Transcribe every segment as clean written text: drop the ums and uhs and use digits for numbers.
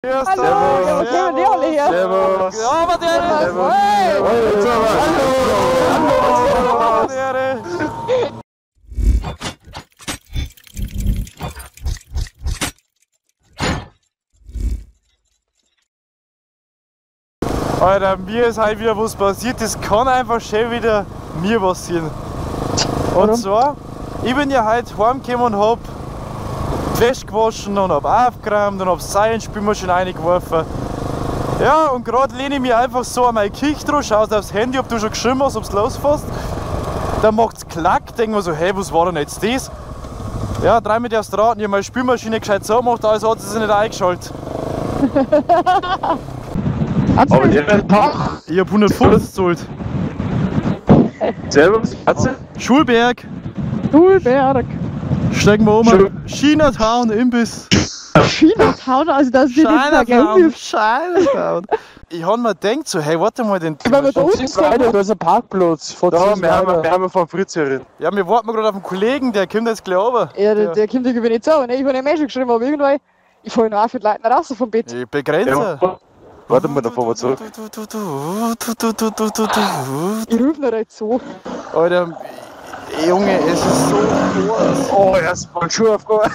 Hallo, wo kommen die alle her? Servus. Ja, aber der Servus. Hey. Hallo. Alter, mir ist halt wieder was passiert, das kann einfach schön wieder mir passieren. Und zwar, ich bin ja heute heimgekommen und hab Wäsche gewaschen und hab aufgeräumt und hab Seil in die Spülmaschine reingeworfen. Ja, und gerade lehne ich mich einfach so an meine Küche dran, schau aufs Handy, ob du schon geschrieben hast, ob's losfährst. Dann macht's Klack, denk mir so, hey, was war denn jetzt das? Ja, drei mit aufs Rad und ich hab meine Spülmaschine gescheit so gemacht, also hat sie sich nicht eingeschaltet. Aber der Tag. Ich hab 150 gezahlt. Servus, Katze. Schulberg. Schulberg. Steigen wir um. Chinatown Imbiss. Chinatown, also das ist nicht Chinatown. Chinatown. Ich hab mir gedacht so, hey, warte mal den. Wenn wir da unten weiter, da ist ein Parkplatz. Da, wir haben von Fritz herin. Ja, wir warten gerade auf einen Kollegen, der kommt jetzt gleich runter. Ja, der kommt irgendwie nicht so. Ne? Ich hab ihm eh schon geschrieben, aber irgendwann, ich falle noch auf mit Leuten raus vom Bett. Ich begrenze. Ja. Warte mal, da fahren wir zurück. Ich ruf noch nicht so. Alter, Junge, es ist so groß. Oh, erst mal Schuhe aufgehoben.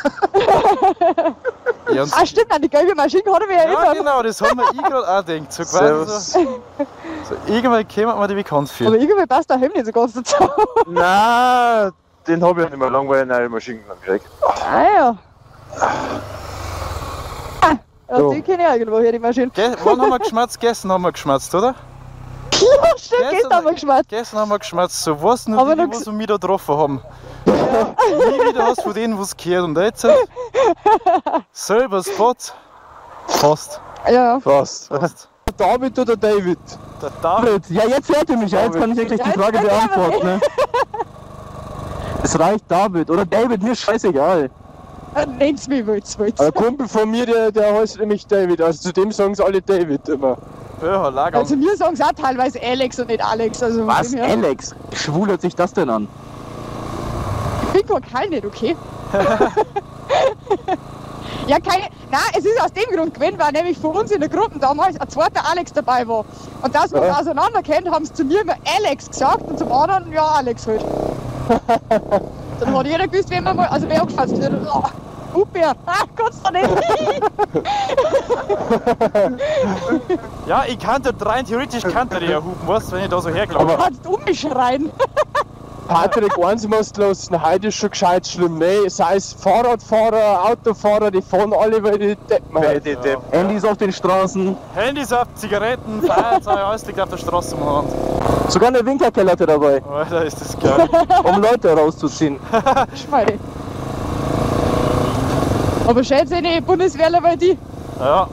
Ja, ah, stimmt, an die gelbe Maschine kann ich mich erinnern. Ja, genau, das haben wir ich gerade auch gedacht. So quasi so, irgendwann kämen wir die bekannt für. Aber irgendwie passt der Helm nicht so ganz dazu. Nein, den hab ich ja nicht mehr lang, weil ich eine neue Maschine gekriegt. Ah ja. Ja, so. Die kenne ich auch irgendwo hier, die Maschine. Wann haben wir geschmatzt? Gestern haben wir geschmatzt, oder? Ja, stimmt, gestern haben wir geschmatzt. Gestern haben wir geschmatzt. So was nur die, die was wir da getroffen haben. Ja. Nie wieder hast von denen was gehört. Und jetzt selber Spot. Fast. Ja. Fast. Fast. David oder David? Der David. Ja, jetzt hört ihr mich. Ja, jetzt kann ich wirklich die Frage beantworten. Ne? Es reicht David oder David, mir ist scheißegal. Nenn's mich, will's, will's. Ein Kumpel von mir, der heißt nämlich David, also zu dem sagen sie alle David immer. Ja, Lager. Also mir sagen sie auch teilweise Alex und nicht Alex. Also was? Alex? Schwul hört sich das denn an? Ich bin gar kein nicht, okay? Ja, keine. Nein, es ist aus dem Grund gewesen, weil nämlich von uns in der Gruppe damals ein zweiter Alex dabei war. Und dass wir uns auseinander kennt, haben sie zu mir immer Alex gesagt und zum anderen, ja, Alex halt. Dann hat jeder gewusst, wen man mal, also wer angefasst wird. Oh, Huber, ah, kannst du nicht. Ja, ich kannte rein theoretisch kannte der ja hupen, weißt du, wenn ich da so hergelaufen bin. Du kannst um mich schreien. Patrick, eins musst du lassen, heute ist schon gescheit schlimm, ne? Sei es Fahrradfahrer, Autofahrer, die fahren alle, weil die Deppen haben. Die Deppen. Handys auf den Straßen. Handys auf, Zigaretten, Feuerzeug, alles liegt auf der Straße umeinander. Sogar eine Winkerkeller dabei. Alter, ist das geil. Um Leute rauszuziehen. Schmeide. Aber schön sind die Bundeswehrler bei die. Ja.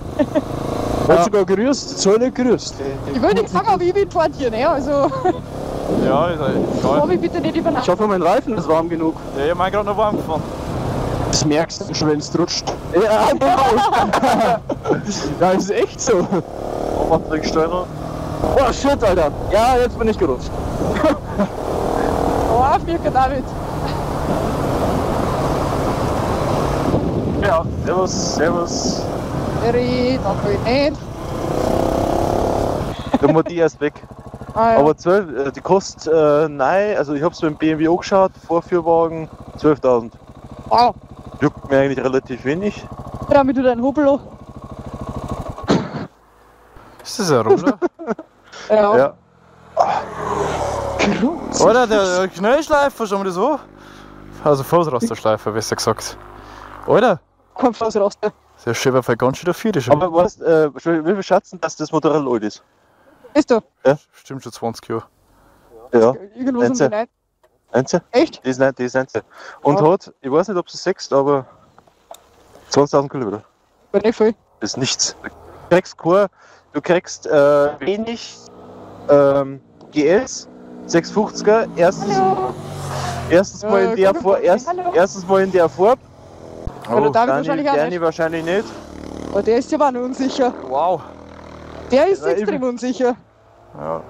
Hat sogar grüßt, soll nicht grüßt. Ich würde nicht sagen, aber ich bin vor dir, ne? Also. Ja, ist egal. Ich bitte nicht übernachten. Ich hoffe, mein Reifen ist warm genug. Ja, ich hab meinen gerade noch warm gefahren. Das merkst du schon, wenn es rutscht. Ja, genau. Ja, ist echt so. Oh, Steiner. Oh shit, Alter. Ja, jetzt bin ich gerutscht. Oh, auf mich, David. Ja, servus, servus. Red, aber nicht. Da muss die erst weg. Ah, ja. Aber 12, die kostet, nein, also ich hab's mit dem BMW angeschaut, Vorführwagen, 12.000. Wow. Juckt mir eigentlich relativ wenig. Damit du deinen Hobel. Ist das ein Roller? Ja. Ja. Oder der Schnellschleifer, schauen wir das an. Also Fußrasterschleifer, besser gesagt. Oder? Kein Fußraster. Der schön, weil ganz schön dafür ist. Aber weißt du, wie viel schätzen, dass das Motorrad alt ist? Ist du? Ja. Stimmt schon 20 Jahre. Ja. Irgendwo um die 9. 19. Echt? Die ist 19, die ist 19. Und ja. Hat, ich weiß nicht, ob du es siehst, aber 20.000 Kilometer. Aber nicht viel. Das ist nichts. Du kriegst kein, du kriegst wenig GS, 650er, erstens mal in der Farbe. Erstens mal in der Farbe. Oh, der David wahrscheinlich auch nicht. Wahrscheinlich nicht. Aber der ist ja auch noch unsicher. Wow. Der ist extrem unsicher. Ja.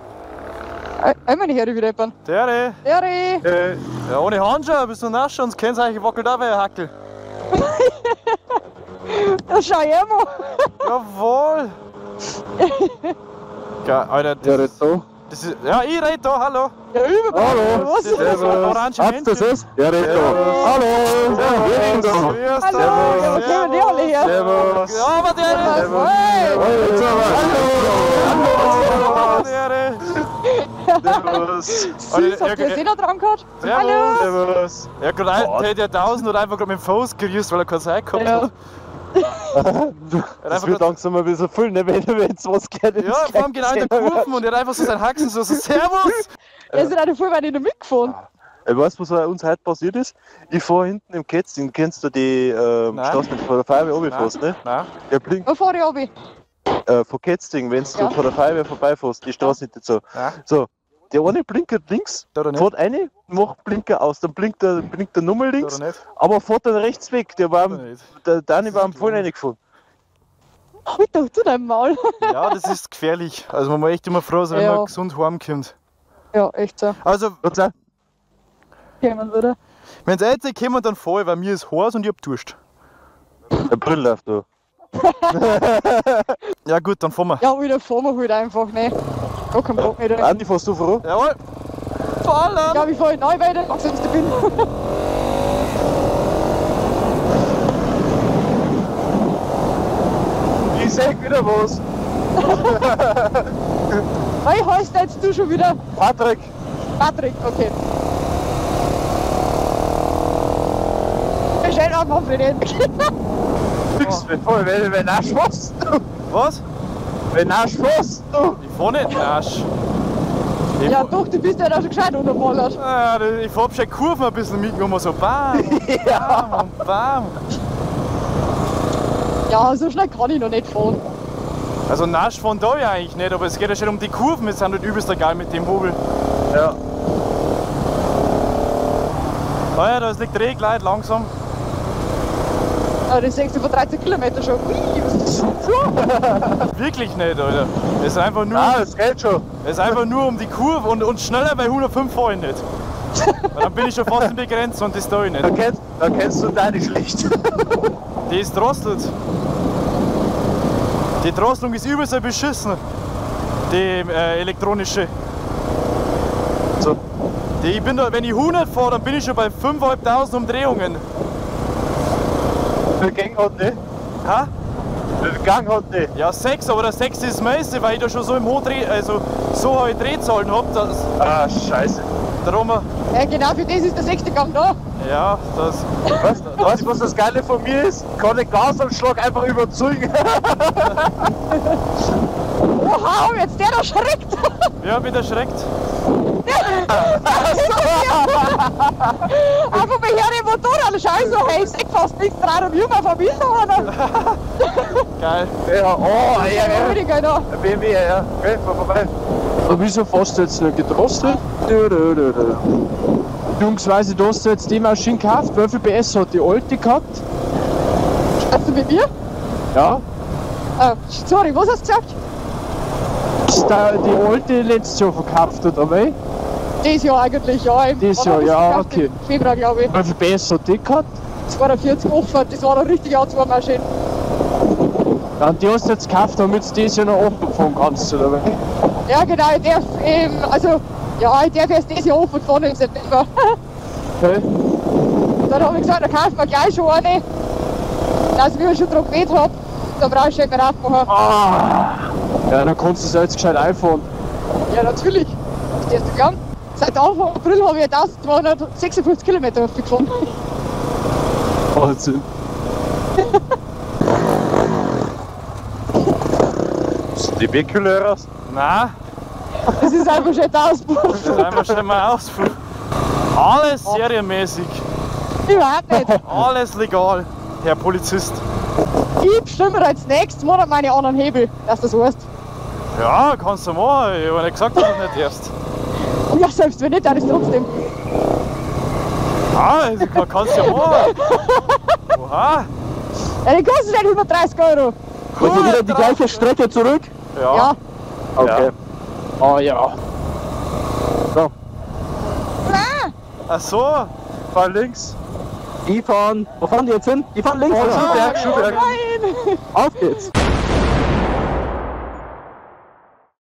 Einmal nicht her, wieder jemand. Dere. Dere. Ja, ohne Handschuhe bist du nass schon, sonst kennst du eigentlich wackelt auch wie ein Hackel. Das schau ich immer. Jawohl! Geil, Alter, das, ja, das ist, ja, ich red da, hallo! Ja, überall! Hallo! Was? Servus! Habt ihr das? Ja, red da! Hallo! Servus! Hallo! Ja, wo kommen die alle her? Servus! Ja, aber der! Servus! Hallo! Servus! Süß, habt ihr das eh noch dran gehabt? Servus! Hallo! Servus! Ja, gerade der 1000 hat einfach gerade mit dem Fuß gerührt, weil er keine Zeit gehabt hat. Das wird langsam ein bisschen voll, ne? Wenn du jetzt was gerne. Ja, vor allem genau in der Kurve und er hat einfach so sein Haxen so, Servus! Er ist auch voll weit nicht mitgefahren. Ich weiß, was uns heute passiert ist. Ich fahre hinten im Kätzchen, kennst du die Straße nicht vor der Feuerwehr runterfährst, ne? Nein. Der blinkt. Wo fahr ich runter? Von Kätzchen, wenn du vor der Feuerwehr vorbeifährst, die Straße nicht so. Ja. So, der eine blinkert links, fährt rein, macht Blinker aus, dann blinkt er nochmal links, aber fährt dann rechts weg. Der war der Dani war am voll reingefahren. Halt doch zu deinem Maul. Ja, das ist gefährlich. Also man muss echt immer froh sein, wenn man gesund heimkommt. Ja, echt so. Also, kommen würde. Wenn es jetzt kommt, dann fahr ich, weil mir ist heiß und ich hab Durst. Der Brill läuft da. Ja gut, dann fahren wir. Ja, wieder fahren wir halt einfach, ne? Gar kein Bock mehr. Andi, fährst du voran? Jawohl! Fahren! Ich glaube, ich fahre neu weiter, sonst ich bin. Ich seh wieder was. Wie heißt jetzt du schon wieder? Patrick. Patrick, okay. Wir stellen auch mal für den. Nix, wenn nasch fährst du. Was? Wenn nasch fährst du. Ich fahr nicht nasch. Ja doch, du bist ja da schon gescheit unterballert. Ja, ich fahr schon Kurven ein bisschen mit, immer so bam und bam und bam. Ja, so schnell kann ich noch nicht fahren. Also nasch fahren da ja eigentlich nicht, aber es geht ja schon um die Kurven, wir sind halt übelst geil mit dem Hobel. Ja. Ah ja, da liegt Regenleid langsam. Ah, das ist über 13 Kilometer schon. Ui, was ist das? Wirklich nicht, Alter. Es ist einfach nur. Ah, das geht schon. Es ist einfach nur um die Kurve und schneller bei 105 fahre ich nicht. Weil dann bin ich schon fast in Begrenzt und das tue ich nicht. Da kennst du deine schlecht. Die ist drosselt. Die Drosselung ist übelst beschissen. Die elektronische. So. Die, ich bin da, wenn ich 100 fahre, dann bin ich schon bei 5.500 Umdrehungen. Der Gang hat nicht. Ha? Der Gang hat nicht. Ja, 6, aber der 6 ist das meiste, weil ich da schon so im Hohen also so hohe Drehzahlen hab, dass. Ah, scheiße. Darum. Ja, genau, für das ist der 6. Gang da. Ja, das. Weißt du, was das Geile von mir ist? Ich kann den Gasanschlag einfach überzeugen. Oha, jetzt der da schreckt! Wer hat mich erschreckt? Einfach mal her den Motorrad, scheiße, hey, ich seh fast nichts dran und jemand von mir einer. Geil. Ja, oh, ja, ja. BMW, ja. Okay, fahr vorbei. Aber wieso fährst du jetzt nicht gedrosselt? Beziehungsweise, du hast jetzt die Maschine gekauft. Wie viel PS hat die alte gehabt? Also mit mir? Ja. Sorry, was hast du gesagt? Die alte letztes Jahr verkauft, oder wie? Dieses Jahr eigentlich, ja. Dieses Jahr, ja, okay. Im Februar, glaube ich. Wie viel PS hat die gehabt? 42 offen, das war eine richtige A2-Maschine. Ja, und die hast du jetzt gekauft, damit du dieses Jahr noch offen fahren kannst, oder wie? Ja, genau, ich darf eben, also, ja, ich darf erst dieses Jahr offen fahren im September. Okay. Dann habe ich gesagt, dann kaufen wir gleich schon eine, dass ich mich schon dran gewöhnt habe. Da brauche ich nicht mehr aufmachen. Ah. Ja, dann kannst du es jetzt gescheit einfahren. Ja, natürlich. Das darfst du glauben. Seit Anfang April habe ich 1256 Kilometer gefahren. Wahnsinn. Ist die Bierkühle raus? Nein. Das ist einfach schon der Auspuff. Das ist einfach schon mal Auspuff. Alles serienmäßig. Überhaupt nicht. Alles legal, Herr Polizist. Ich bestimme jetzt nächsten Monat meine anderen Hebel, dass du das weißt. Ja, kannst du machen. Ich habe nicht gesagt, dass du nicht darfst. Ja, selbst wenn nicht, dann ist es trotzdem. Ah, also, man kann es ja machen. Oha. Ja, die kostet halt 130 Euro. Wollt ihr wieder die gleiche Strecke zurück? Ja. Ja. Okay. Ja. Oh ja. So. Nein. Ach so. Fahr links. Die fahren. Wo fahren die jetzt hin? Die fahren links. Oh, Schuhberg, Schuhberg. Nein. Auf geht's.